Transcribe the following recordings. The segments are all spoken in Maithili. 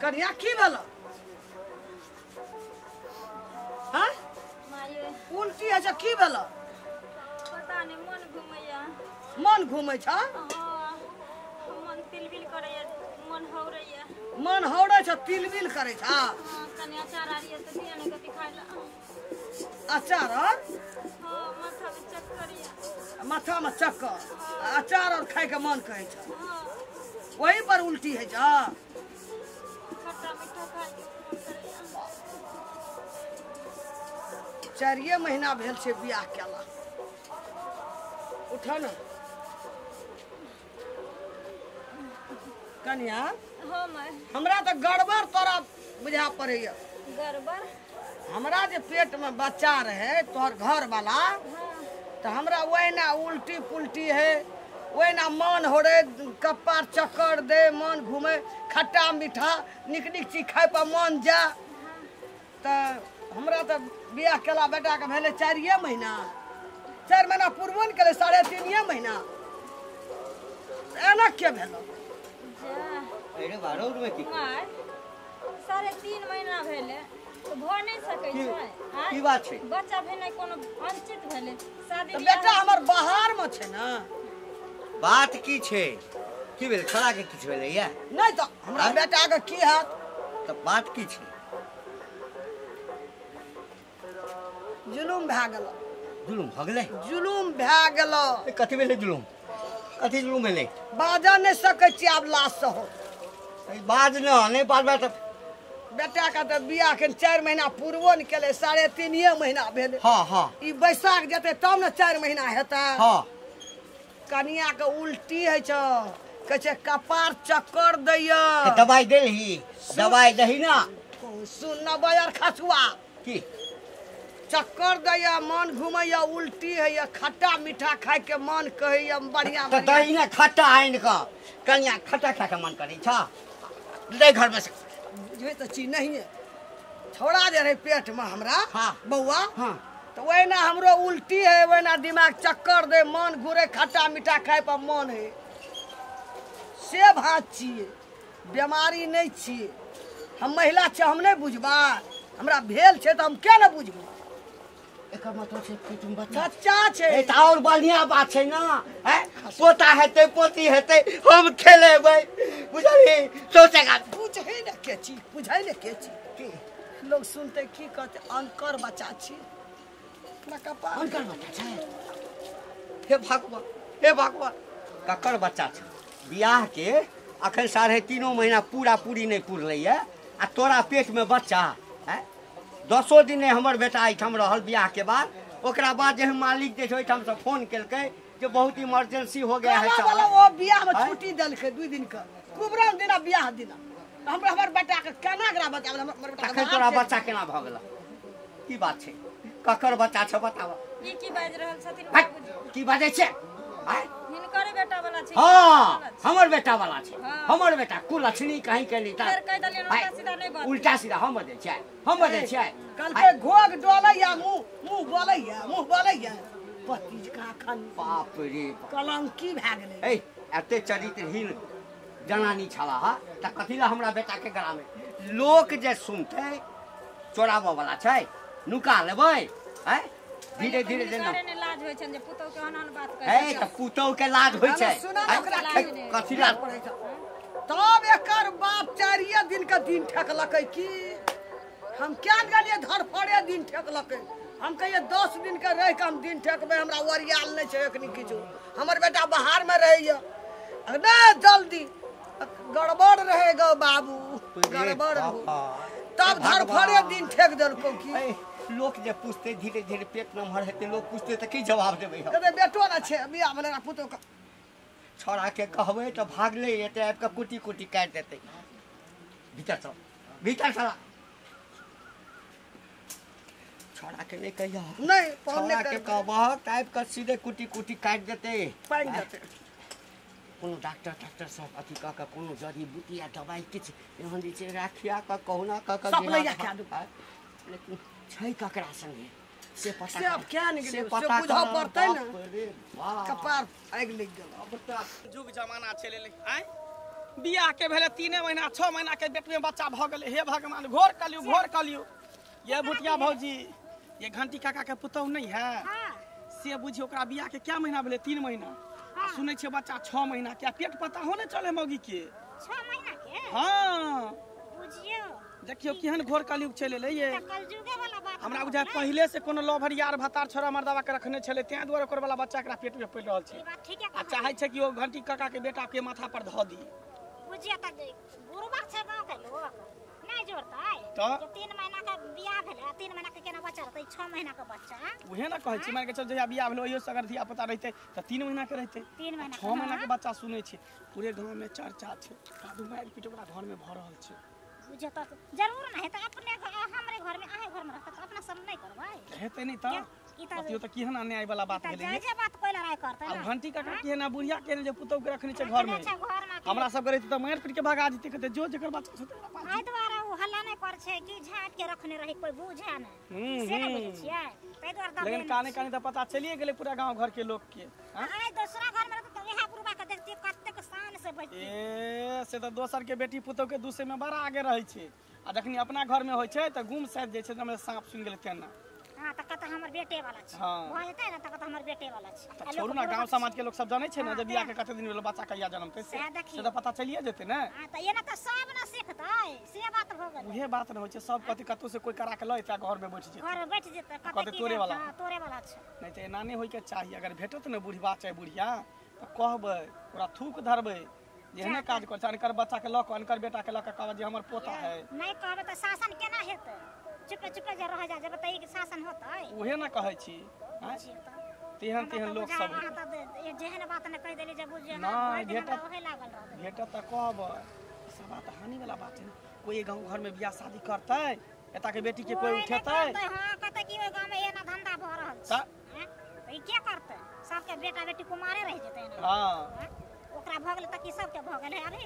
कनिया की भेल? हां उल्टी है छै की भेल? पता नहीं मन घुमैया। मन घुमै छ? हां मन तिलबिल करैया, मन हौरैया। मन हौरै छ तिलबिल करै छ? हां कनी अचार आरिया त दिया ने कथि खाइला। अचार और? हां माथा में चक्कर या। माथा में चक्कर अचार और खाय के मन कहै छ? हां वही पर उल्टी है छ? खट्टा मीठा खाय के मन करैया। 4 महीना भेल छै बियाह केला। उठ न कनिया। हां माय हमरा त गड़बड़ तोरा बुझा पड़ैया। गड़बड़? हमरा जे पेट में बच्चा रहे तोहर घर वाला त हमरा वहिना उल्टी पुल्टी है, वहिना मन हो रे कपार चक्कर दे, मन घूमे, खट्टा मीठा निक निक चीज खाय पर मन जा। त हमरा त बियाह केला बेटा के भेलै 4 महीना, 4 महीना पूर्वो ने केलै 3.5 महीना। एना के भेलो? अरे बारो में की माय 3.5 महीना भेलै तो भ नहीं सकै छै। की बात छै? बच्चा भेनै कोनो अनुचित भेलै शादी त बेटा हमर बाहर में छै ना। बात की छै? की भेल छोड़ा के किछ भेलै या? नहीं त हमरा बेटा के की हैत? त बात की छै? जुलुम भए गेल। जुलुम भऽ गेलै? जुलुम भए गेल। कथी भेलै जुलुम? कथी जुलुम भेलै? बाजऽ नहि सकै छी आब लाज से हो। बाज न नहीं बाजबै त बेटा के त बियाह के 4 महीना पूर्वो ने केलै 3.5 महीना भेलै। हां हां ई बैसाख जेतै तब ने 4 महीना हेतै। हां कनिया के उल्टी होइ छ, कहै छै कपार चक्कर दैया। दवाई देलही? दवाई दही ना। सुन न बयर खसुआ की चक्कर दैया, मन घुमैया, उल्टी हैया, खट्टा मीठा खाय के मन कहैया बढ़िया। त दही ना खट्टा आनि क कनिया खट्टा खाय के मन करै छ। ले घर में से बुझै त छी नहीं छोड़ा जे रहे पेट में हमरा। हाँ। बौआ। हाँ। तो वहिना हमरो उल्टी है, वहिना दिमाग चक्कर दे, मन घुरे, खट्टा मीठा खाय पर मन है। से भात छियै, बीमारी नहीं छियै। हम महिला छियै, हम नहीं बुझबा। हमरा भेल छै त हम क्या न बुझबै? एकर मतलब छै पेट में बच्चा बच्चा छै। ए त और बढ़िया बात छै ना। हैं पोता हेतै पोती हेतै हम खेलेबै बुझलही? सोचेगा बुझै ने के छी, बुझै ने के छी। की लोग सुनते की कहते अनकर बच्चा छी। अपना कपार अनकर बच्चा छै। हे भगवान, हे भगवान, ककर बच्चा छै? बियाह के अखन 3.5 महीना पूरा पूरी नहीं पुरलैया आ तोरा पेट में बच्चा हैं? 10 दिन नहीं हमर बेटा एहिठाम रहल बियाह के बाद। ओकरा बाद जे मालिक जे छै ओहिठाम से फोन केलकै जे बहुत इमरजेंसी हो गया है। वाला वो बियाह में छुट्टी देलकै 2 दिन के, कुबरम दिना बियाह दिना। हमरा हमर बेटा के केना एकरा बताबल? हमर बेटा तखन तोरा बच्चा केना भऽ गेल? की बात छै? ककर बच्चा छै बताब? ई की बाजि रहल छथिन बाबूजी? की बाजै छै? आय हिनकर बेटा वाला छै। हां हमर बेटा वाला छै। हमर बेटा कुलक्षणी कहीं के नहीं। फेर कहि देलियन उल्टा सीधा नहीं बात। उल्टा सीधा हम बजै छियै, हम बजै छियै। कल के घोघ डोलैया, मुंह मुंह बोलैया, मुंह बोलैया। पति का खन बाप रे कलंकी भए गेलै। ए एते चरित्रहीन जनानी छला हा त कथी ला हमरा बेटा के गला में? लोक जे सुनतै चोराबऽ वाला छै, नुका लेबै। हैं धीरे धीरे जेना ने लाज होय छन जे पुतौ के ओहन बात कहै छै। त पुतौ के लाज होय छै। कथी लाज? तब एकर बाप 4 दिन के दिन ठेकलकै। की हम क्या गेलियै धरफड़े दिन ठेकलकै। हम कहिए 10 दिन के रह के हम दिन ठेकबै, हमरा ओरियाल नहीं छै एखनी किछु। हमर बेटा बाहर में रहैया नहीं जल्दी गड़बड़ रहे गो बाबू, गड़बड़। तब धरफड़े दिन ठेक देलको। की लोक जे पूछते धीरे धीरे पेट नमहर हेतै, लोक पूछते त की जवाब देबै? कहते बेटो ना छै बियाह भेलै पुतो के। छोड़ा के कहबै त भागले एते आबि के कुटी कुटी काटि देतै। भीतर चल, भीतर चल। छोड़ा के नहीं कहिया, नहीं छोड़ा के कहबह त आबि के सीधे कुटी कुटी काटि देतै, पानि देतै। कोनो डॉक्टर टाक्टर सब अथी कऽ के कोनो जड़ी बूटी या दवाई किछु एहन जे छै राखिया कऽ कहुना कऽ के सप्लैया खा दू। लेकिन छै ककरा संगे से पता से अब क्या नहीं से गेलै, से पता बुझऽ पड़तै ने। बाप रे बाप। कपार आगि लागि गेल। अब तऽ जुग जमाना चलि एलै। आँय बियाह के भेले 3 महीना 6 महीना के पेट में बच्चा भ गेलै। हे भगवान, घोर कलियौ घोर कलियौ। ये भुटिया भौजी, ये घंटी काका के पुतहु नहीं है से बुझियो ओकरा बियाह के क्या महीना भेलै? 3 महीना। आ सुनै छियै बच्चा 6 महीना के, पेट पता हो नहीं चले मौगी के। 6 महीना के? हाँ बुझियो, देखियो केहन घोर कलयुग चलि एलै ये। कलयुगे वाला बात हमरा बुझाय पहिले से कोनो लभर यार भतार छोरा मर्दावा के रखने छलै, तें दुआरे ओकर वाला बच्चा एकरा पेट में पड़ि रहल छै। ई बात ठीक है। आ चाहै छै कि ओ घंटी काका के बेटा के माथा पर धऽ दी। बुझियो त गुरुबक छै गांव के लोग, नहीं जोड़तै त 3 महीना के बियाह भेलै, 3 महीना के केना बच्चा रहतै? 6 महीना के बच्चा। उहे ना कहै छी, मान के चल जहिया बियाह भेलै ओहियो से अगर धिया पुता रहितै त 3 महीना के रहितै। 3 महीना 6 महीना के बच्चा सुनै छै। पूरे गांव में चर्चा छै, कादू मारि पीट ओकरा घर में भऽ रहल छै। बुझियो त जरूर न हेतै, अपने हमरे घर में अहे घर में रहतै त अपना सब नहीं करबै। हेतै नहीं त बतियो त केहन अन्याय वाला बात भेलै। जाय जे बात कोई लड़ाई करतै ना। आ घंटी काका केहन बुढ़िया केहन जे पुतहु के रखने छै घर में। हमरा सब के रहितै त मारि पीट के भगा जेतै, कहतै जो जकर बच्चा छै तकरा पास। एहि दुआरे उ हल्ला नहीं कर छै कि झाँट के रखने रही, कोई बुझे नहीं से नहीं बुझै छियै, ताहि दुआरे दबे। लेकिन काने काने त पता चलिए गेलै पूरा गांव घर के लोग के। आइ दोसरा घर में रहतै त इएह बुढ़बा के देखतियै कतेक शान से बैठतियै। ए से त दोसर के बेटी पुतहु के दूसरे में बड़ा आगे रहै छै, आ जखनी अपना घर में होइ छै त गुम साइज जाइ छै, हमरा सांप सुनि गेलै तेना। हां त कहत हमर बेटे वाला छै, भऽ जेतै ने त कहत हमर बेटे वाला छै। त छोड़ू ना, गांव समाज के लोग सब जानै छै ना जे बियाह के कते दिन भेल, बच्चा कहिया जनमतै से त पता चलिए जेतै ने। हां त एना त सब ना सिखतै, से बात भऽ गेलै। उहे बात न होइ छै, सब कते कतौ से कोई करा के ल एता घर में बैठ जेतै, घर में बैठ जेतै, कहतै तोरे वाला। हां तोरे वाला छै। नहीं त एना नहि होइ के चाही। अगर भेटत ने बुढ़िया चाहे बुढ़िया त कहबै, ओकरा थूक धरबै, जेहने काज कर छै, अनकर बच्चा के ल के अनकर बेटा के ल के कहबै जे हमर पोता है। नहीं कहबै त शासन केना हेतै? चुपे चुपे जे रह जा जब त ई शासन होतै। उहे ना कहै छी। तेहन तेहन लोग सब जेहन बात न कहि देली जे बुझे ना भेटत ओहे लागल रहतै। भेटत त कहबै, ई सब बात हानि वाला बात छै। कोई गांव घर में बियाह शादी करतै, एता के बेटी के कोई उठेतै? हां कहतै कि ओइ गांव में एना धंधा भ रहल छै त ई के करतै? सबके बेटा बेटी कुमारे रहि जेतै ना। हां ओकरा भऽ गेलै त की सबके भऽ गेलै? अभी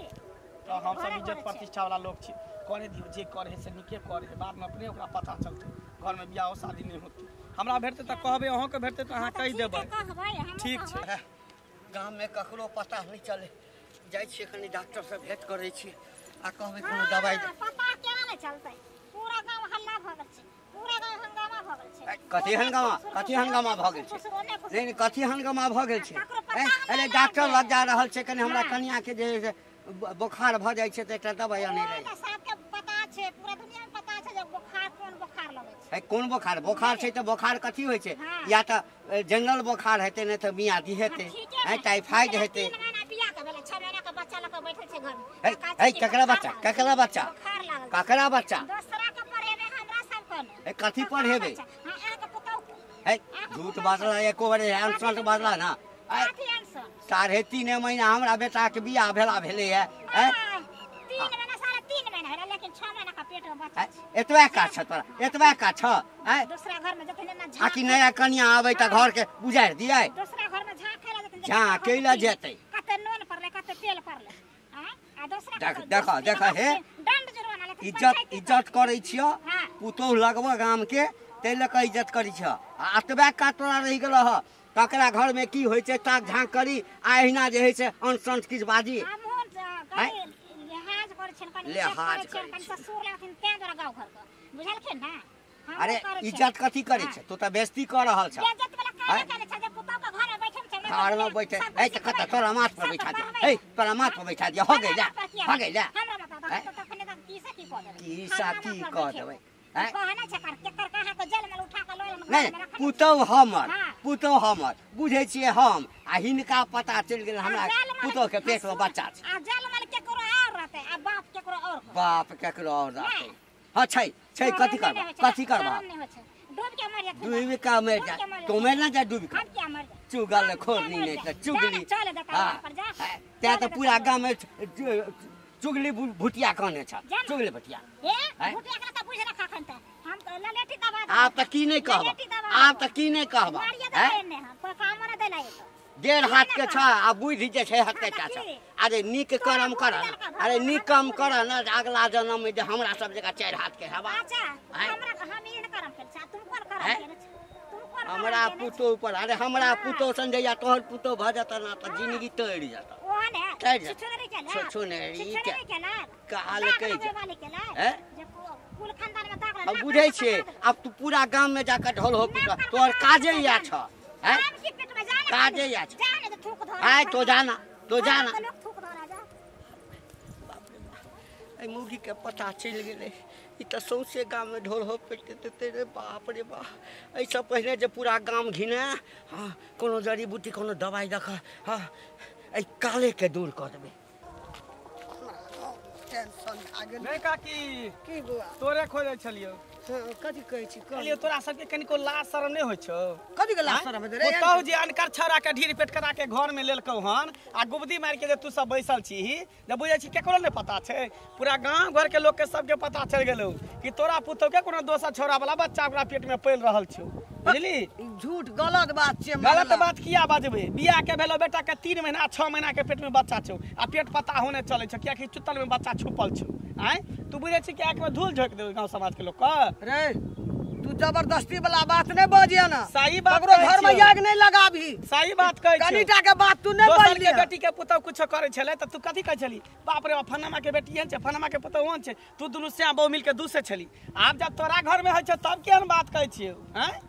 त हम सब इज्जत प्रतिष्ठा वाला लोग छी, करे दियौ जे करे से नीके करे, बाद में अपने ओकरा पता चलतै। घर में बियाह शादी नहीं होतै। हमरा भेटतै त कहबै, अहाँ के भेटतै त अहाँ कहि देबै। ठीक छै। गांव में ककरो पता नहीं चले, जाइ छियै कनि डॉक्टर से भेंट करै छी आ कहबै कोनो दवाई। पता केना नहीं चलतै? पूरा गांव हल्ला भऽ गेल छै, पूरा गांव हंगामा भऽ गेल छै। कथी हंगामा? कथी हंगामा भऽ गेल छै? नहीं नहीं, कथी हंगामा भऽ गेल छै? अरे डॉक्टर लग जा रहल छै, कनि हमरा कनिया के जे बोखार भऽ जाइ छै त एकटा दवाई आनै लए। सबके पता छै, पूरा दुनिया में पता छै जे बोखार कोन बोखार लगै छै। कोन बोखार? बोखार छै त बोखार कथी होइ छै? या त जनरल बोखार हेतै, नहि त मियादी हेतै, टाइफाइड हेतै। 3 महीना बियाह के भेलै, 6 महीना के बच्चा लऽ के बैठल छै घर में। है ककरा बच्चा? ककरा बच्चा? ककरा बच्चा? दोसरा के पढ़ेबै, हमरा सब के ने। कथी पढ़ेबै? हां अहाँ के पुतहु। है झूठ बाजला, एको बार आंसर बाजला ना। 3.5 महीना हमरा बेटा के बियाह भेला भेलै है। 3 महीना 3.5 महीना भेलै, लेकिन 6 महीना का पेट में बच्चा छै। एतबा का छ तोरा? एतबा का छ? दूसरा घर में जतै ना आ कि नया कनिया आबै त घर के उजारि दियै? दूसरा घर में झाँक खेला जेतै, झाँक कैला जेतै? कते नून पड़लै, कते तेल पड़लै। आ दोसरा देख देख हे दंड जुर्माना लेतै। इज्जत इज्जत करै छियो, पुतोहु लगबऽ गाम के, ताहि लऽ कऽ इज्जत करै छियो। आ एतबा का तोरा रहि गेल ह? ककरा घर में की होइ छै ताक झाँक करी, आ एहिना जे होइ छै अनसंट किछु बाजी। लिहाज करै छियनि, कनि लिहाज करै छियनि, कनि ससुर लगथिन तें दुआरे गाँव घर के बुझलखिन ना। अरे इज्जत कथी करै छै? तू त बेइज्जती कऽ रहल छ। बेइज्जत वाला काज करै छै जे पुतहु के घर में बैठल छै। घर में बैठे है त कत तोरा माथ पर बैठा दे, है तोरा माथ पर बैठा दिया। हो गेल जा, हो गेल जा। हमरा बता त तखने त की से की कऽ देबै? की सा की कऽ देबै? कहना छै कर केकर कहाँ के जेल में उठा के लऽ एलहुँ। नहीं पुतहु हमर, पुतहु हमर बुझै छियै हम, आ हिनका पता चलि गेल हमरा पुतहु के पेट में बच्चा छै। आ जेल में केकरो और रहतै आ बाप केकरो और, बाप केकरो और रहतै। हां छै छै, कथी करबा? कथी करबा? डूब के मर जात, डूब के मर जा। तो मर ना जा डूब के, हम क्या मर जा? चुगल खोरनी नहीं त चुगली। चल देता पर जा। ते त पूरा गांव में चुगली भुटिया कहने छ, चुगली भुटिया। ए भुटिया के त बुझ रखा खन त हम त ललेटी दबा। आप त की नहीं कहबा? आप त की नहीं कहबा? हैं कोई काम न देला तो 1.5 हाथ के छ आ बुझि जे छै हाथ के छ। अरे नीक करम कर, अरे नीक काम कर न, अगला जन्म में जे हमरा सब जगह 4 हाथ के हवा। अच्छा हमरा हम ई न करम केल छ, तुम कोन करम केल छ? तुम कोन हमरा पुतोह पर? अरे हमरा पुतोह सन जइया तोहर पुतोह भ जत ना त जिंदगी तोड़ि जत। ओहन ने छुछुनरी केला छुछुनरी केला कहलकै हैं जे कुल खानदान में दाग हम बुझै छियै। आब तू पूरा गाम में जाकर ढोल हो पीट तोहर काजे इएह छ हैं काजे इएह छ आय तो जाना तो जाना। बाप रे बाप, एहि मौगी के पता चलि गेलै। ई तऽ सौंसे गाम में ढोल हो पीट देतै रे। बाप रे बाप, एहिसँ पहिने जे पूरा गाम घिने हँ कोनो जड़ी बूटी कोनो दवाइ दऽ कऽ हँ एहि काले के दूर कऽ देबै। टेंशन भए गेल। नहीं काकी की बौआ तोरे खोजै छलियौ। कथी कहै छी? कहलियौ तोरा सबके कनिको लाज शरम नहि होइ छौ? कथी के लाज शरम हेतै रे? पुतहु जे अनकर छौड़ा के ढीर पेट करा के घर में लेलकौ हन आ गुबदी मारि के जे तू सब बैसल छीही, जे बुझै छी केकरो नहि पता छै? पूरा गाँव घर के लोक के सबके पता चलि गेलौ कि तोरा पुतहु के कोनो दोसर छौड़ा वाला बच्चा ओकरा पेट में पलि रहल छौ। बुझली? झूठ गलत बात छै। गलत बात किया बाजबै? बियाह के भेलो बेटा के 3 महीना 6 महीना के पेट में बच्चा छौ आ पेट पता होने चलै छौ कियाकि चुतल में बच्चा छुपल छौ। आँय तू बुझै छी कि आँखि में धूल झोंकि देबै गाँव समाज के लोक के? रे तू जबरदस्ती वाला बात नहीं बजिया ना। सही बात ककरो घर में आग नहीं लगाबी। सही बात कहै छियौ। कनिटा के बात तू नहीं दोसर बजली। के बेटी के पुतहु कुछो करै छलै त तू कथी कहै छली? बाप रे बाप, फलाना के बेटी एहन छै, फलाना के पुतहु ओहन छै। तू दुनू स्याह बहु मिल के दूसे छली। आब जब तोरा घर में होइ छौ तब केहन बात कहै छियौ? आँय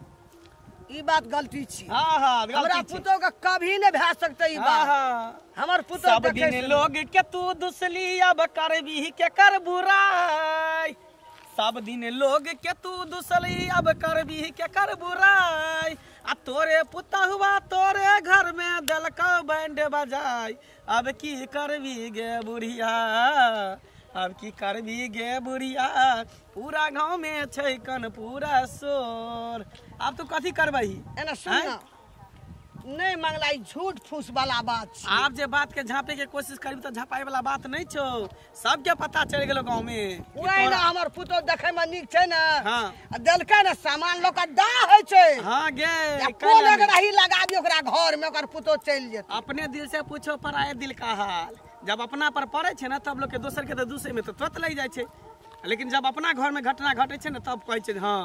ई बात गलती छी। हाँ हाँ हमरा पुतहु के कभी नहीं भए सकतै ई बात। हाँ हमर पुतहु सब दिन लोग के तू दुसली अब करबी के कर बुराई। सब दिन लोग के तू दुसली अब करबी के कर बुराई। आ तोरे पुतहुआ तोरे घर में देलकौ बैंड बजाई। अब की करबी गे बुढ़िया, अब की करबी गे बुढ़िया, पूरा गाँव में छै कन पूरा शोर। आब तू कथी करबही? एना सुन ना, नहीं मंगला ई झूठ फूस वाला बात छी। आप जे बात के झाँपे के कोशिश करबी तऽ झाँपाई वाला बात नहीं छौ। सबके पता चलि गेलो गाँव में। वही ना हमर पुतहु देखै में नीक छै ने। हाँ आ देलकै ने सामान लोक के दाह होइ छै। हाँ गे कोन एकरा ही लगाबी ओकरा घर में ओकर पुतहु चलि जेतै। अपने दिल से पूछो पराये दिल का हाल। जब अपना पर पड़े छै ने तब लोग के दोसर के तऽ दूसरे में तऽ तुरंत लागि जाइ छै, लेकिन जब अपना घर में घटना घटे छै ने तब कहै छै हाँ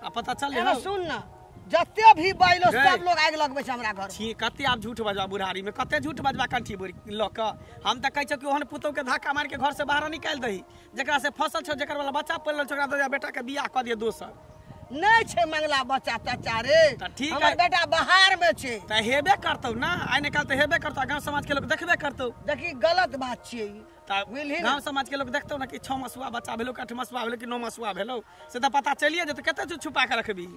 आ पता चल। एना सुन ना, जते भी बैलो सब लोग आगि लगबै छै हमरा घर। छी कते आब झूठ बजबा बुढ़ारी में, कते झूठ बजबा कंठी बुढ़ी लऽ कऽ। हम तऽ कहै छियौ कि ओहन पुतहु के धक्का मारि के घर से बाहर निकालि दही जकरा से फसल छौ, जकर वाला बच्चा पलल छौ, ओकरा दऽ बेटा के बियाह कऽ दिअ दोसर। नहीं छै मंगला बच्चा तच्चा रे। ठीक हमर बेटा बाहर में छै तऽ हेबे करतौ ना, आइ निकाल तऽ हेबे करतौ, गाँव समाज के लोग देखबे करतौ। देखी गलत बात छियै। गाँव समाज के लोग देखतौ ना कि 6 मसुआ बच्चा भेलौ कि 8 मसुआ भेलौ कि 9 मसुआ भेलौ, से तऽ पता चलिए जेतौ। कते छुपा के रखबी?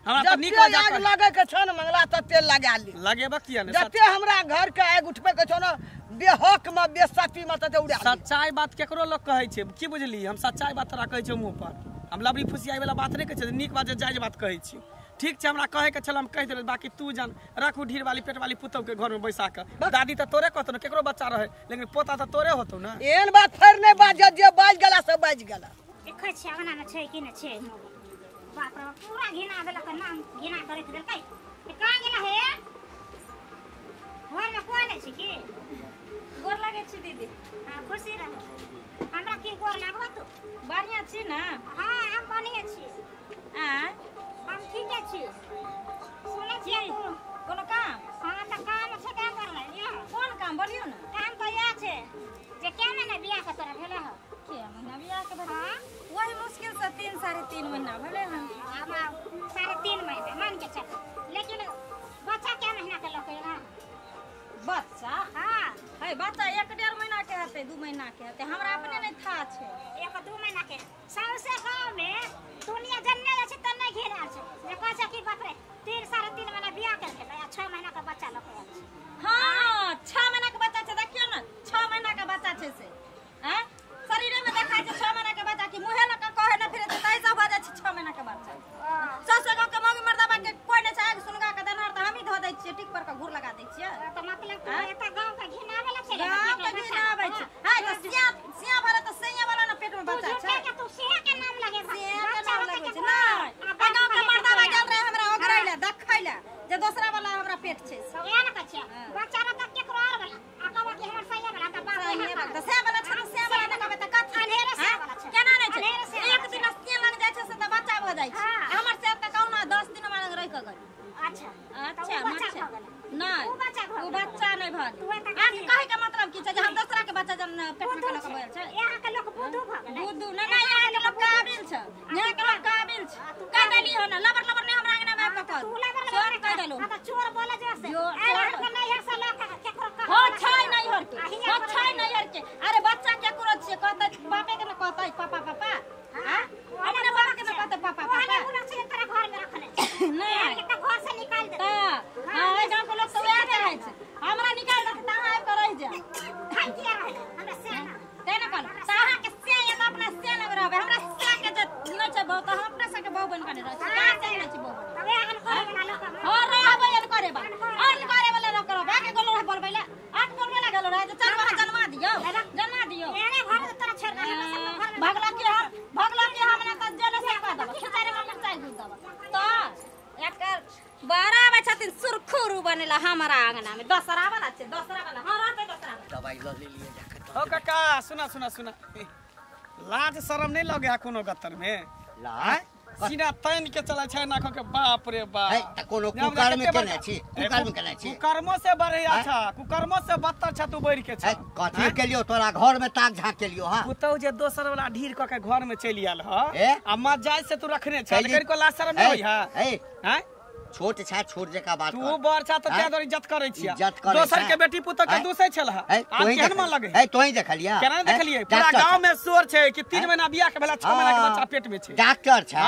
हमरा तऽ नीक आग लगे के छौ ने मंगला तते लगा ली। लगेबा किया ने? जते हमरा घर के आगि उठबे के छौ ने बेहक में बेसती में तते उड़ा। सच्चाई बात केकरो लोग कहै छै की बुझली? हम सच्चाई बात तोरा कहै छियौ मुँह पर। हम लबड़ी फुसियाई वाला बात नहीं कहै छियौ, नीक बात जायज बात कहै छियौ। ठीक छै, हमरा कहै के छल हम कहि देलियै, बाकी तू जान। रखू ढीर वाली पेट वाली पुतहु के घर में बैसा के। दादी तऽ तोरे कहतौ ने, केकरो बच्चा रहे लेकिन पोता तऽ तोरे होतौ ने। एहन बात फेर नहीं बाजत, जे बाजि गेला से बाजि गेला। देखै छियै अंगना में छै कि नहि छै। बाप रे पूरा घिना देलक, नाम घिना के राखि देलकै। कहाँ गेला हे? घर में कोइ नहि छै की? गोर लागै छी दीदी। हाँ खुशी रह। हमरा की गोर लागबो तू? बढ़िआँ छी ने? हाँ हम बढ़िआँ छी। आँय हम ठीके छी। सुनै छियै तू कोनो काम? हाँ तऽ काम छै काम करलै। कोन काम बोलियौ ने? काम तऽ इएह छै जे कै महीना बियाह के तोरा भेलै हौ? कै महीना बियाह के भेलै? वही मुश्किल से 3 साढ़े 3 महीना भेलै हन। 3.5 महीना मान के चल, लेकिन बच्चा कै महीना के लऽके हँ? बच्चा? हाँ है बच्चा 1-1.5 महीना के हेतै, 2 महीना के हेतै, हमरा अपने नहीं था छै। 1-2 महीना के सौंसे गाँव में दुनिया जन्ने जाइ छै तन्ने घेरायल छै जे कहै छै कि बाप रे 3 साढ़े 3 महीना बियाह केलकै आ 6 महीना के बच्चा लऽके आयल छै। हाँ 6 महीना के बच्चा छै, देखियौ ने 6 महीना के बच्चा छै से। आँय शरीरे में देखाइ छै 6 महीना के बच्चा कि मुँहे लऽ के कहै न फिरै छै तै सब भऽ जाइ छै 6 महीना के बच्चा। सौंसे गाँव के मौगी मर्दाबा के कोइ नहि छै, आगि सुनगा के देनहार तऽ हमही धो दै छियै, टिक पर के घूर लगा दै छियै। तऽ मतलब तू एतऽ गाँव के घिनाबै लए छै? गाँव के घिनाबै छै। हाय तऽ सिया सिया भले तऽ सैया वाला ने कुकुर बनेला हमरा आंगना में दोसरा वाला छै दोसरा वाला हां रहतै दोसरा वाला दवाई ल लेलिए जाके हो काका सुना सुना सुना लाज शरम नहीं लगे है कोनो गत्तर में लाज सीना तैन के चला छै नाखो के बाप रे बाप है त कोनो कुकर में केने छी कुकर में केने छी कुकर्मो से बढ़े अच्छा कुकर्मो से बदतर छ तू बढ़ के छ कथी के लियो तोरा घर में ताक झाक के लियो हां पुतौ जे दोसर वाला ढीर क के घर में चलि आयल ह आ मजाज से तू रखने छ लेकिन को लाज शरम नहीं होई है हैं छोट छा छोट जका बात तू बड़ छा त त्या दुआरे इज्जत करै छिया दोसर के बेटी पुतौ के दूसै छल ह आ केहन मन लगे ए तोही देखलिया केना देखलियै पूरा गांव में शोर छै कि 3 महीना बियाह के भेला 6 महीना के बच्चा पेट में छै डॉक्टर छै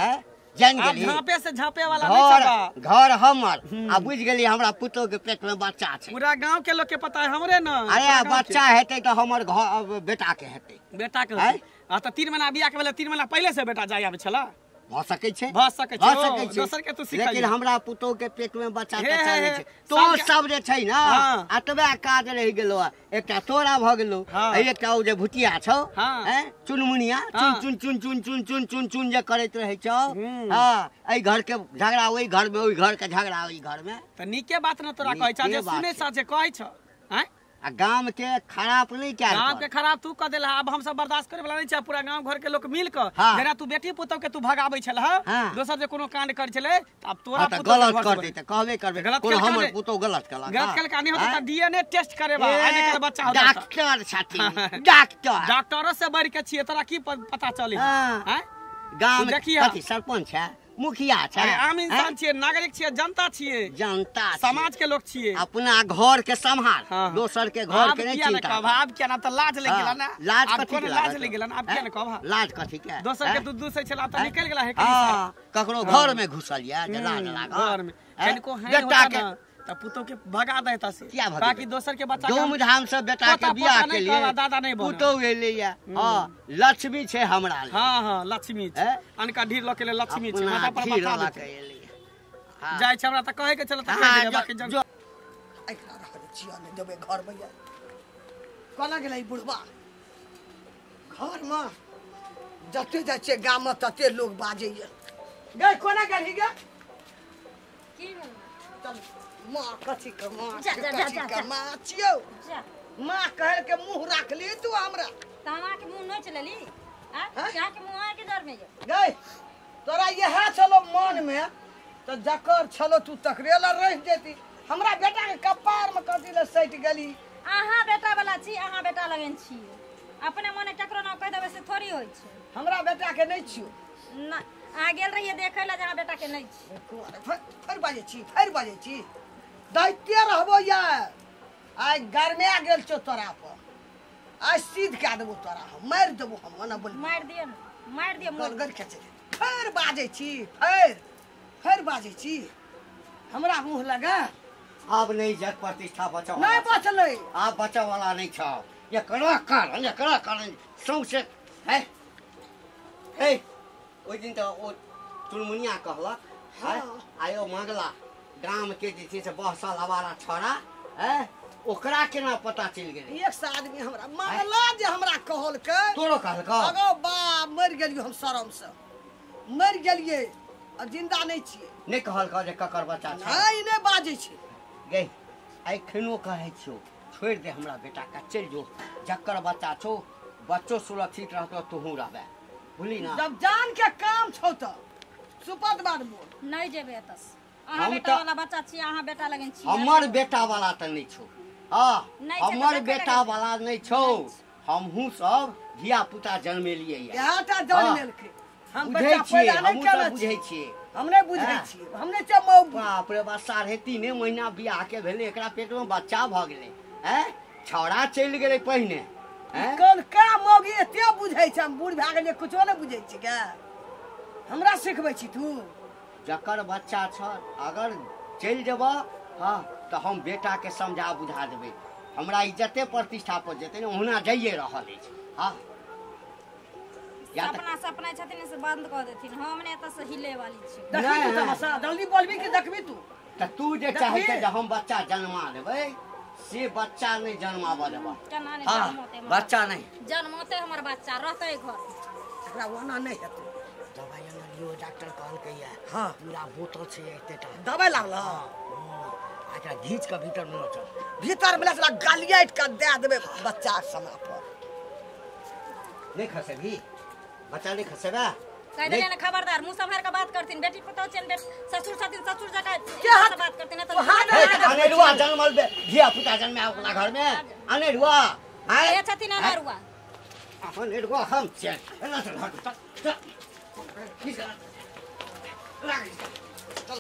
हैं जान गेली झांपे से झांपे वाला नहीं छबा घर हमर आ बुझ गेली हमरा पुतौ के पेट में बच्चा छै पूरा गांव के लोग के पता है हमरे न अरे बच्चा हेतै त हमर घर बेटा के हेतै बेटा के आ त 3 महीना बियाह के भेला 3 महीना पहिले से बेटा जाय आबै छला भ सकै छै भ सकै छै दोसर के तू सिखाई लेकिन हमरा पुतौ के पेट में बच्चा तच्चा नै छै तो सब जे छै ना अतबे काज रहि गेलो एकटा तोरा भ गेलो एकटा ओ जे भुतिया छौ हैं चुनमुनिया चुन चुन चुन चुन चुन चुन चुन चुन जे करैत रहै छौ हां एहि घर के झगड़ा ओहि घर में ओहि घर के झगड़ा ओहि घर में त नीके बात न तोरा कहै छ जे सुनै छ जे कहै छ हैं आ गाम के खराब नहीं क्या गाम के खराब तू क देला अब हम सब बर्दाश्त करे वाला नहीं छै पूरा गांव घर के लोग मिल क जेना तू बेटी पुतौ के तू भगाबै छल ह दोसर जे कोनो कांड कर छले त अब तोरा पुतौ गलत कर दे त कहबे करबे कोनो हमर पुतौ गलत कला गलत कल का नहीं होता त डीएनए टेस्ट करेबा आ नहीं कर बच्चा होता डॉक्टर छथिन डॉक्टर डॉक्टरो से बढ़ के छिए तोरा की पता चली हैं गाम कथि सरपंच है मुखिया छै अरे आम इंसान छिए नागरिक छिए जनता छिए जनता समाज के लोग छिए अपना घर के संभाल दोसर के घर के नहीं चिंता कहब आब क्या ना त लाज लग गेला ना लाज कथि के लाज लग गेला ना आब क्या ना कहब लाज कथि के दोसर के दूध दूध से छला त निकल गेला है हां ककरो घर में घुसल या जे लाज लागल घर में किनको है बेटा के त पुतौ के भगा देता से बाकी दोसर के बच्चा धूमधाम से बेटा के बियाह के लिए दादा नहीं बने पुतौ एलै या हां लक्ष्मी छै हमरा ले हां हां लक्ष्मी छै अनका ढीर ल के ले लक्ष्मी छै माथा पर माथा दे हां जाय छै हमरा त कहे के चल त कह दे बाकी जन एकरा रह छिया ने देबै घर में या कोना गेलै बुढ़बा घर में जते जाय छै गाम में तते लोग बाजैया गै कोना गेलही गे की भेल चल माँ कथी के माँ कथी के माँ छियौ माँ कहल के मुँह राख ली तू हमरा त हमरा के मुँह नोच लेली आ क्या के मुँह के डर में गै तोरा इएह छलो मन में त जकर छलो तू तकरे ल रह जेती हमरा बेटा के कपार में कथी ल सटि गेली अहाँ बेटा वाला छी अहाँ बेटा लगन छी अपने मने केकरो ना कह देबै से थोड़ी होई छै हमरा बेटा के नहीं छियौ ना अहाँ गेल रहिए देखै ला जे अहाँ बेटा के नहीं छी फेर बाजै छी फेर बाजै छी दैते रहबो यार आइ गरमाए गेल छौ तोरा पर आइ सीध कए देबो तोरा हम मारि देबो हम ओना बोल मारि दिअ ने मारि दिअ गल गल खेचै फेर बाजै छी फेर फेर बाजै छी हमरा मुँह लगा आब नहीं इज्जत प्रतिष्ठा बचाव नहीं बचलै आब बचाव वाला नहीं छौ एकरा कारण एकरा कारण सौंसे है हे ओहि दिन त ओ चुनमुनिया कहलक है आयो मांगला गाम के जे छै से बहसल आवारा छौड़ा है ओकरा केना पता चलि गेलै एक सौ आदमी हमरा मांगला जे हमरा कहलकै तोरो कहलकौ अगो बाप मरि गेलियै हम शरम से मरि गेलियै अब जिंदा नहीं छियै नहीं कहलकौ जे ककर बच्चा छै नहीं नहीं बाजै छै गै एखनो कहै छियौ छोड़ि दे हमरा बेटा के चलि जो जकर बच्चा छौ बच्चो सुरक्षित रहतौ तोहूँ रहबे बुझली ना जब जान के काम छौ त सुपत बात बोल नहीं जेबै एतऽ अहाँ बेटा वाला बच्चा छी अहाँ बेटा लगन छी हमर बेटा वाला त नहीं छौ हां हमर बेटा वाला नहीं छौ हमहूँ सब धिया पुता जन्मेलियै इएह टा जन्मेलकै हम बच्चा पैदा नहीं केने बुझै छियै हम नहीं बुझै छियै हम नहीं छियै मौगी बाप रे बाप 3.5 महीना बियाह के भेलै एकरा पेट में बच्चा भ गेलै हैं छौड़ा चलि गेलै पहिने हैं कोन का मौगी एते बुझै छै हम बूढ़ भए गेलियै कुछो नहीं बुझै छियै गे हमरा सिखबै छी तू जकर बच्चा छ अगर चलि जेबह हाँ तऽ हम बेटा के समझा बुझा देबै हमरा इज्जते प्रतिष्ठा पर जेतै ने ओहुना जाइए रहल अछि हाँ सपना सपना छथिन से बंद कऽ देथिन हम ने एतऽ से हिले वाली छी देखबी तू तमाशा जल्दी बोलबी कि देखबी तू तऽ तू जे चाहै छै जे हम बच्चा जन्मा देबै से बच्चा नहीं जन्माबऽ देबऽ केना नहि जन्मौतै बच्चा नहीं जन्मौतै हमर बच्चा रहतै घर एकरा ओना नहि हेतै दवाइ अनलियो डॉक्टर कहलकै या हाँ पूरा बोतल छै एतेटा दवाइ लागल हाँ एकरा घीच के भीतर में चल। भीतर में चला गालियाट के दे देबै बच्चा समय पर। नहीं खसेबी बच्चा नहीं खसेबा। कह देलियै ने खबरदार मुंह सम्हार के बात करथिन। बेटी पुतहु छियनि, ससुर छथिन, ससुर जकाँ के हाथ बात करथिन। ओ हाथ अनेरुआ जनमल धिया पुता जन्मे ओकरा घर में अनेरुआ। के छथिन अनेरुआ? अनेरुआ हम छियै। एना चल हट चल चल।